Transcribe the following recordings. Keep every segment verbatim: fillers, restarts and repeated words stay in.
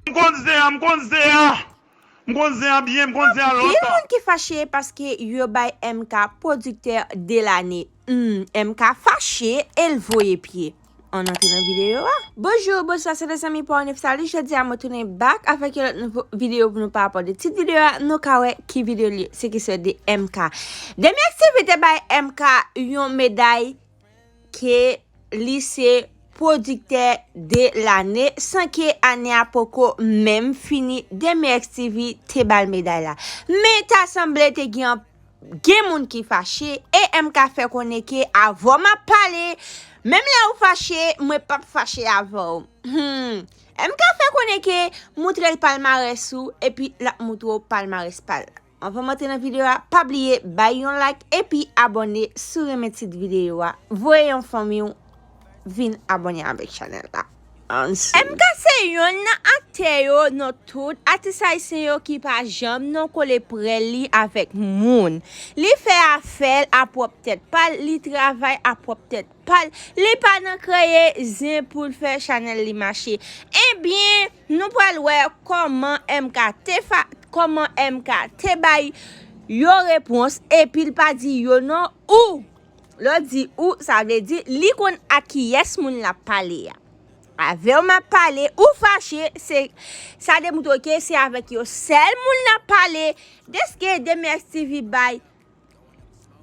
M konn zen an, m konn zen an. M konn zen an byen, m konn zen an lontan. Anpil moun ki fache paske yo bay M K pwodiktè de lane. Hmm, M K fache e l voye pye. Ann antre nan videyo a. Bonjou, bonswa, se lèzanmi pa w Nefsali. Jodi a mwen tounen back avèk yon lòt nouvo videyo pou nou pa rapò de tit videyo a. Nou ka wè ki videyo li ye. Se kesyon de M K. Demi X T V te bay M K yon meday ke li se pwodiktè de lane, san ke ane a poko menm fini, Demi X T V te ba l meday la. Men ta sanble te gen gen moun ki fache, e M K fè konnen ke avan m ap pale, menm lè ou fache, mwen p ap fache avè w. Hmm. M K fè konnen ke moutre l palmarès ou, epi l ap moutre w palmarès pa l. Anvan m antre nan videyo a, pa bliye bay yon like epi abòne si w renmen tit videyo a. Voye yon fanmi w vin abòne avèk chanèl la. M K se yonn nan aktè yo nan tout atis ayisyen yo ki pa janm nan kole prè li avèk moun. Li fè afè l a pwòp tèt pa l, li travay a pwòp tèt pa l, li pa nan kreye zen pou l fè chanèl li mache. Ebyen, nou pral wè kòman M K te fa, kòman M K te bay yo repons, epi l pa di yo non, ou. Lè w di ou, sa vle di li konn a kiyès moun l ap pale a. Avè w m ap pale, ou fache, se, sa demoutre ke se avèk yon sèl moun l ap pale. Deske Demi X T V bay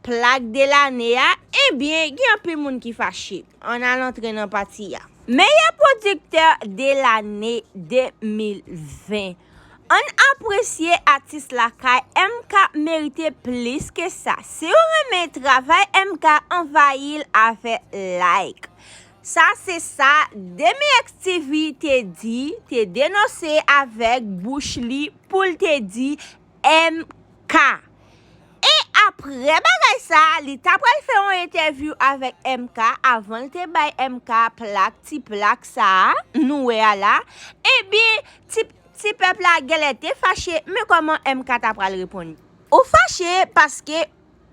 plak de lane a, ebyen, gen anpil moun ki fache. Ann al antre nan pati a. Meyè pwodiktè de lane de mil ven. Ann apresye atis lakay, M K merite plis ke sa. Si w renmen travay M K, anvayi l avè like. Sa se sa Demi X T V te di, te denonse avèk bouch li pou l te di M K. E apre bagay sa, li ta pral fè yon entèvyou avèk M K avan l te bay M K plak, ti plak sa a, nou wè a la. Ebyen, ti, ti pèp la genlè te fache, men kòman M K ta pral reponn? Ou fache paske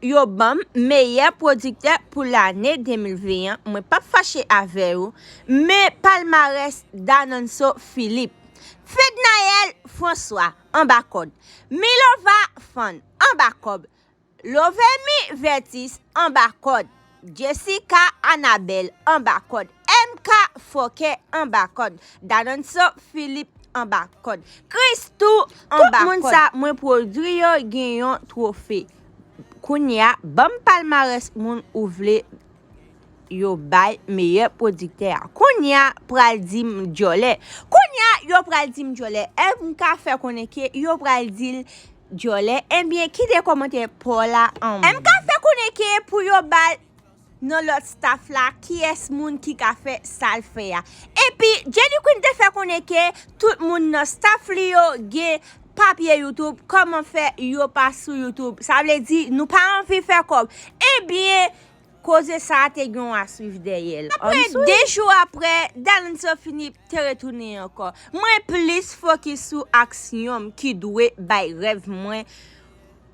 yo ban m meyè pwodiktè pou lane de mil ven an, mwen p ap fache avè w, men palmarès Danonso Philippe, Fednaelle François, anba kòd, Milova Fan, anba kòb, Lovemy Vertis, anba kòd, Jessica Annabelle, anba kòd, M K Fòkè, anba kòd, Danonso Philippe, anba kòd, Christoo, anba kòd. Tout moun sa mwen pwodui yo gen yon twofe. Kounye a, ban m palmarès moun ou vle yo bay meyè pwodiktè a. Kounye a, pral di m dyòlè. Kounye a, yo pral di m dyòlè. M K fè konnen ke yo pral di l dyòlè. Ebyen, kite kòmantè pa w la anmwey. M K fè konnen ke pou yo ba l nan lòt staff la, kiyès moun ki ka fè sa l fè a. Epi, Jenny Queen te fè konnen ke tout moun nan staff li yo gen papye YouTube, kòman fè yo pa sou YouTube? Sa vle di, nou pa anvi fè kòb. Ebyen, koze sa a te gen yon aswiv dèyè l. Apre de jou apre, Danonso Philippe te retounen ankò. Mwen plis fokis sou aksyon m ki dwe bay rèv mwen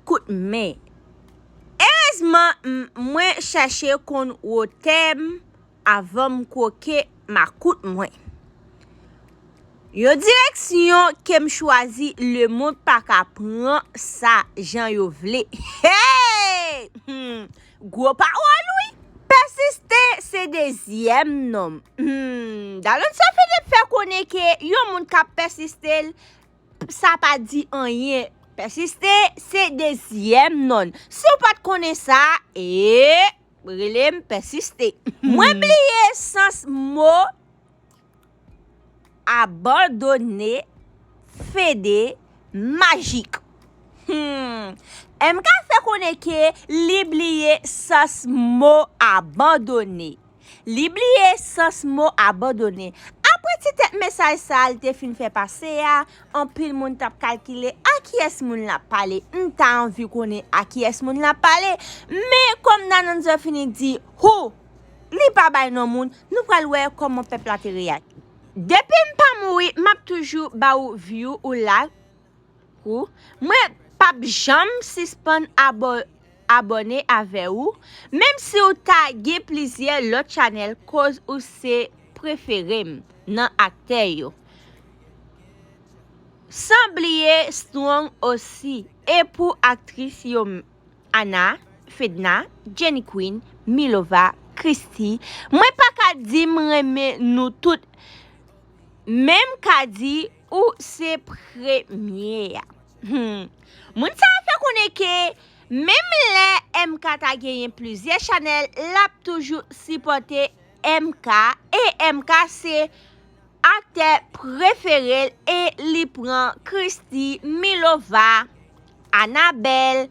kout men. Erezman, m, mwen chèche konn wotè m avan m kwoke makout mwen. Yon direksyon ke m chwazi, lemonn pa ka pran sa jan yo vle. Hey! Hmm, gwo pawòl, wi! Pèsiste se dezyèm non m. Hmm, Danonso Philippe fè konnen ke yon moun k ap pèsiste l, sa pa di anyen. Pèsiste se dezyèm non l. Si w pa t konnen sa, e, rele m Pèsiste. Mwen bliye sans mo abandone, fede, majik. Hmm. M K fè konnen ke li bliye sans mo abandone. Li bliye sans mo abandone. Apre ti tèt mesaj sa a l te fin fè pase a, anpil moun t ap kalkile a kiyès moun l ap pale. M ta anvi konnen a kiyès moun l ap pale. Men kòm Danonso Philippe di, hoo, li pa bay non moun, nou pral wè kòman pèp la te reyaji. Depi m pa mouri, m ap toujou ba ou view ou like ou. Mwen p ap janm sispann abò-, abòne avè ou, menm si w ta gen plizyè lòt chanèl, koz ou se prefere m nan aktè yo. San bliye Strong osi. E pou aktris yo, Ana, Fedna, Jenny Queen, Milova, Christie, mwen pa ka di m renmen nou tout, men m ka di ou se premye a. Hmm. Moun sa a fè konnen ke menm lè M K ta genyen plizyè chanèl, l ap toujou sipòte M K, e M K se aktè prefere l e li pran Christie, Milova, Annabelle,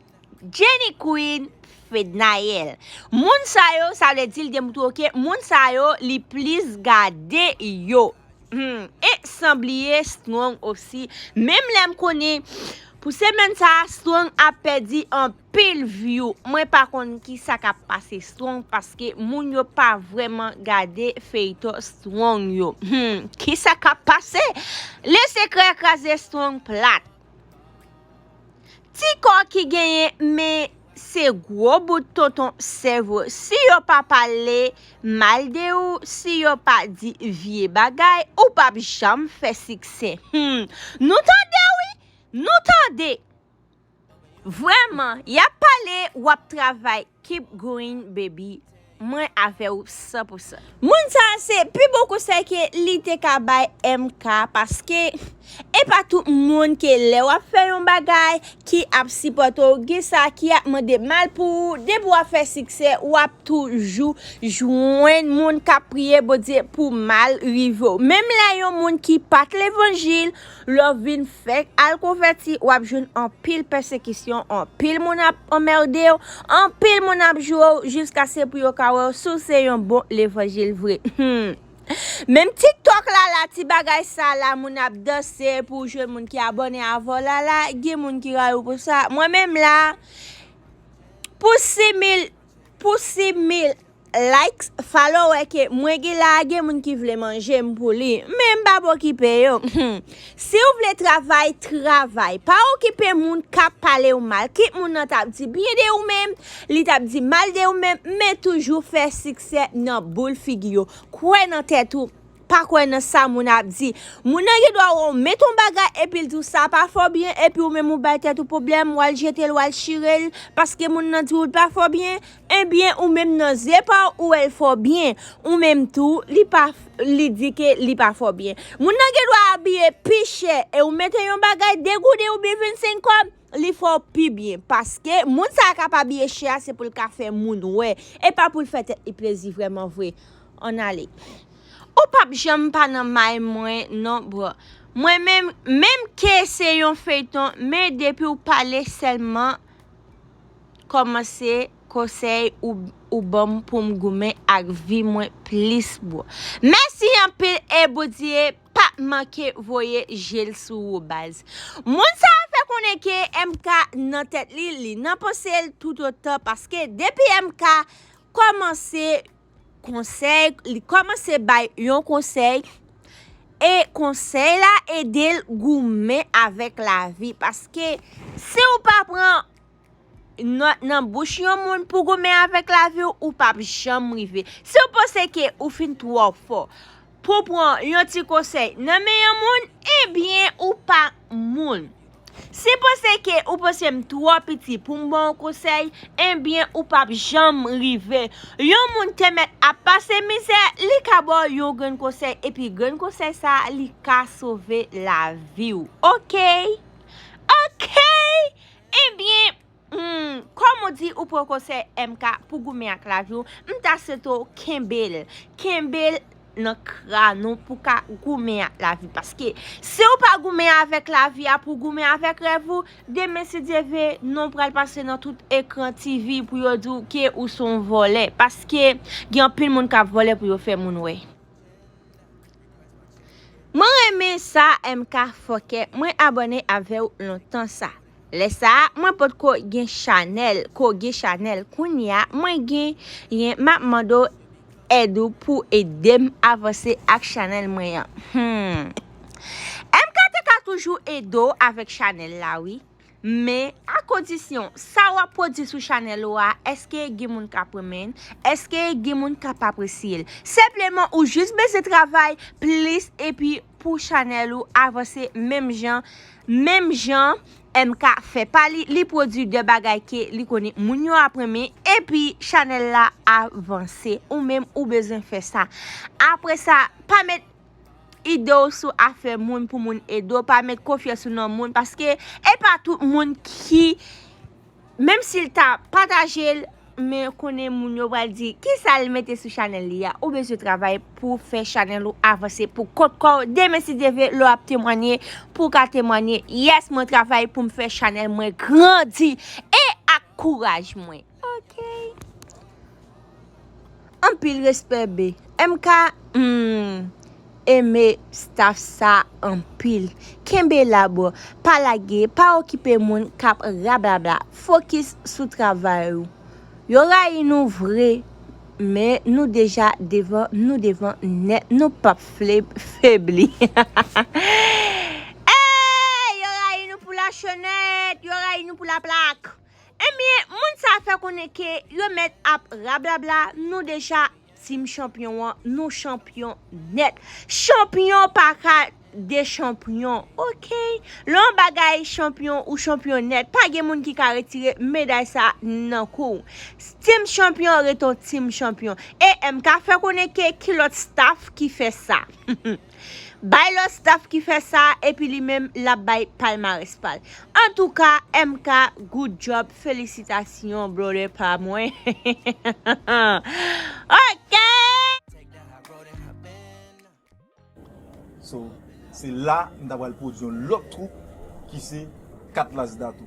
Jenny Queen, Fednaelle. Moun sa yo, sa vle di l demontre w ke moun sa yo, li plis gade yo. Hmm, e san bliye Strong osi. Menm lè m konnen pou semèn sa a, Strong ap pèdi anpil view. Mwen pa konn kisa k ap pase Strong paske moun yo pa vrèman gade feyton Strong yo. Hmm, kisa k ap pase? Le sekrè kraze Strong plat. Ti kò ki genyen, men se gwo bout tonton sèvo. Si yo pa pale mal de ou, si yo pa di vye bagay, ou p ap janm fè siksè. Hmm. Nou tande wi, nou tande. Vrèman, y ap pale, w ap travay. Keep going, baby. Mwen avè w san pou san. Moun sa a se pi bon konsèy ke li te ka bay M K, paske e pa tout moun ke lè w ap fè yon bagay ki ap sipòte w, gen sa ki ap mande mal pou ou. Depi w ap fè siksè, w ap toujou jwenn moun k ap priye Bondye pou mal rive w. Menm lè yon moun ki pa t levanjil, lè w vin fèk al konvèti, w ap jwenn anpil pèsekisyon, anpil moun ap anmède w, anpil moun ap joure w, jiskaske pou yo ka wè w si w se yon bon levanjil vre. Hmm. Menm TikTok la, la, ti bagay sa la, moun ap danse pou w jwenn moun ki abòne avè w la, la, gen moun ki rayi w pou sa. Mwen menm la, pou sis mil, pou sis mil likes, follower ke mwen gen la, gen moun ki vle manje m pou li. Men m p ap okipe yo. Si w vle travay, travay. Pa okipe moun k ap pale w mal. Kit moun nan t ap di byen de ou menm, li t ap di mal de ou menm, men toujou fè siksè nan boul figi yo. Kwè nan tèt ou. Pa kwè nan sa moun ap di. Moun nan gen dwa wè w met yon bagay epi l di w sa pa fè w byen, epi ou menm ou bay tèt ou pwoblèm, w al jete l, w al chire l, paske moun nan di w l pa fè w byen. Ebyen, ou menm nan zye pa w, ou wè l fè w byen. Ou menm tou, li pa, li di ke li pa fè w byen. Moun nan gen dwa abiye pi chè, e ou mete yon bagay de gouden oubyen vennsenk kòb, li fè w pi byen. Paske moun sa a k ap abiye chè a, se pou l ka fè moun wè. E pa pou l fè tèt li plezi vrèman vre. Ann ale. Ou p ap janm pa nan may mwen non, bro. Mwen menm, menm ke se yon feyton, men depi w pale sèlman, kòmanse konsèy ou, ou ban m pou m goumen ak vi mwen plis, bro. Mèsi anpil e Bondye p ap manke voye je l sou ou, baz. Moun sa a fè konnen ke M K nan tèt li, li nan panse l toutotan, paske depi M K kòmanse konsèy, li kòmanse bay yon konsèy, e konsèy la ede l goumen avèk lavi, paske si w pa pran nòt nan bouch yon moun pou goumen avèk lavi w, ou p ap janm rive. Si w panse ke ou fin twò fò pou pran yon ti konsèy nan men yon moun, ebyen, ou pa moun. Si panse ke ou panse m twò piti pou m ba w konsèy, ebyen, ou p ap janm rive. Yon moun te mèt ap pase mizè, li ka ba w yon grenn konsèy, epi grenn konsèy sa a, li ka sove lavi w. Oke? Oke? Ebyen, Hmm, kòm ou di ou pran konsèy M K pou goumen ak lavi w, m ta swete w kenbe l. Kenbe l nan kràn ou pou ka goumen ak lavi. Paske si w pa goumen avèk lavi a pou goumen avèk rèv ou, demen si Dye vle, non w pral pase nan tout ekran T V pou yo di w ke ou se yon vòlè. Paske gen anpil moun k ap vòlè pou yo fè moun wè. Mwen renmen sa M K fòkè, mwen abòne avè w lontan sa. Lè sa a, mwen potko gen chanèl, ko gen chanèl. Kounye a, mwen genyen, m ap mande w èd ou pou ede m avanse ak chanèl mwen an. Hmm. M K te ka toujou ede w avèk chanèl la, wi. Men, a kondisyon, sa w ap pwodui sou chanèl ou a, èske gen moun k ap renmen l? Èske gen moun k ap apresye l? Senpleman, ou jis bezwen travay plis epi pou chanèl ou avanse menm jan, menm jan M K fè pa li, li pwodui de bagay ke li konnen moun yo ap renmen, epi chanèl la avanse. Ou menm ou bezwen fè sa. Apre sa, pa met ide w sou afè moun pou moun ede w, pa met konfyans ou nan moun, paske e pa tout moun ki, menm si l ta pataje l, men konnen moun yo pral di, "Kisa l mete sou chanèl li a?" Ou bezwen travay pou fè chanèl ou avanse pou kont kò w. Demen, si Dye vle, lè w ap temwanye, pou w ka temwanye, "Yes, mwen travay pou m fè chanèl mwen grandi e ak kouraj mwen." Ok. Anpil respè, B. M K, hmm, eme staff sa anpil. Kenbe la, bro. Pa lage, pa okipe moun k ap rablabla. Fokis sou travay ou. Yo rayi nou vre, men nou deja devan, nou devan nèt, nou p ap fle-, febli. Ey, yo rayi nou pou la chonèt, yo rayi nou pou la plak. Ebyen, moun sa fè konnen ke yo mèt ap rablabla, nou deja tim chanpyon an, nou chanpyon nèt. Chanpyon pa ka dechanpyon, ok? Lè yon bagay chanpyon ou chanpyon nèt, pa gen moun ki ka retire meday sa nan kou w. Tim chanpyon ret yon tim chanpyon. E M K fè konnen ke ki lòt staff ki fè sa. Bay lòt staff ki fè sa, epi li menm, l ap bay palmarès pa l. Antouka, M K, good job, felisitasyon, brother pa mwen. Ok! So, se la, m ta pral pwodui yon lòt twoup ki se Katlas Dato,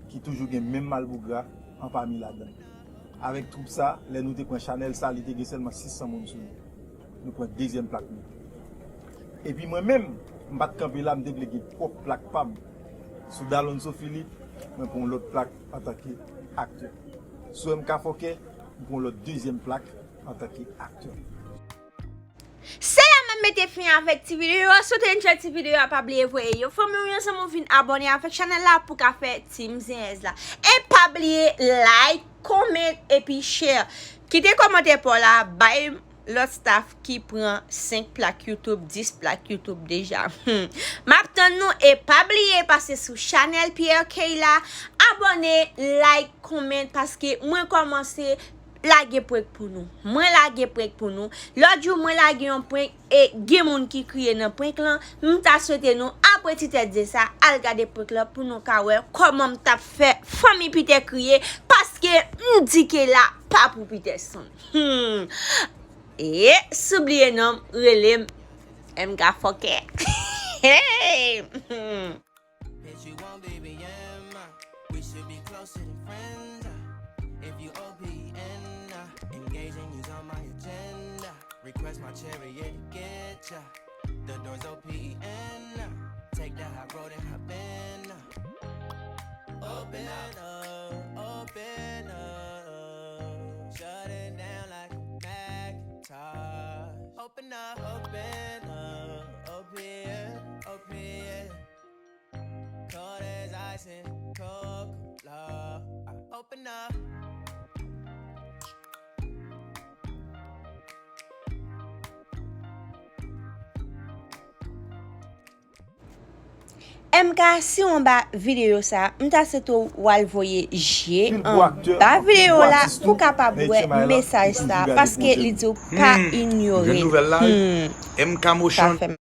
ki toujou gen menm malpougra anpami ladan l. Avèk twoup sa, lè nou te pran chanèl sa, li te gen sèlman sis san moun sou li. Nou pran dezyèm plak nou. Epi mwen menm, m pa t kanpe la, m te vle gen pwòp plak pa m. Sou Dalonso Philippe, mwen pran yon lòt plak antanke aktè. Sou M K Fòkè, m pran yon lòt dezyèm plak antanke aktè. Se la m ap mete fen avèk ti videyo a. Si w te enjoy ti videyo a, pa bliye voye yon fanmi w, yon zanmi w vin abòne avèk chanèl la pou w ka fè Team Zenyèz la. E pa bliye like, comment epi share. Kite kòmantè pa w la, bay lòt staff ki pran senk plak YouTube, dis plak YouTube deja. Hmm. M ap tann nou e pa bliye pase sou chanèl Pierre Kay la, abòne, like, comment, paske mwen kòmanse lage prank pou nou. Mwen lage prank pou nou. Lòt jou, mwen lage yon prank e gen moun ki kriye nan prank lan. M ta swete nou, apre ti tèt zen sa, al gade prank lan pou nou ka wè kòman m t ap fè fanmi Peter kriye, paske m di ke la pa pou Peterson. Hmm. E, si w bliye non m, rele m M K Fòkè. Hey! Hmm. Bitch, you won't be B M. We should be closer than friends. If you O P N, engaging you's on my agenda. Request my chariot to get ya. The door's O P E N. Take the high road and hop in. Open up, open up. Shut it down like a Macintosh. Open up, open up. O P N, O P N. Cold as ice and Coca-Cola. Open up. M K, si w anba videyo sa, m ta swete w al voye je anba videyo la pou w kapab wè mesaj sa, paske li di w pa inyore. Hmm. M K Motion.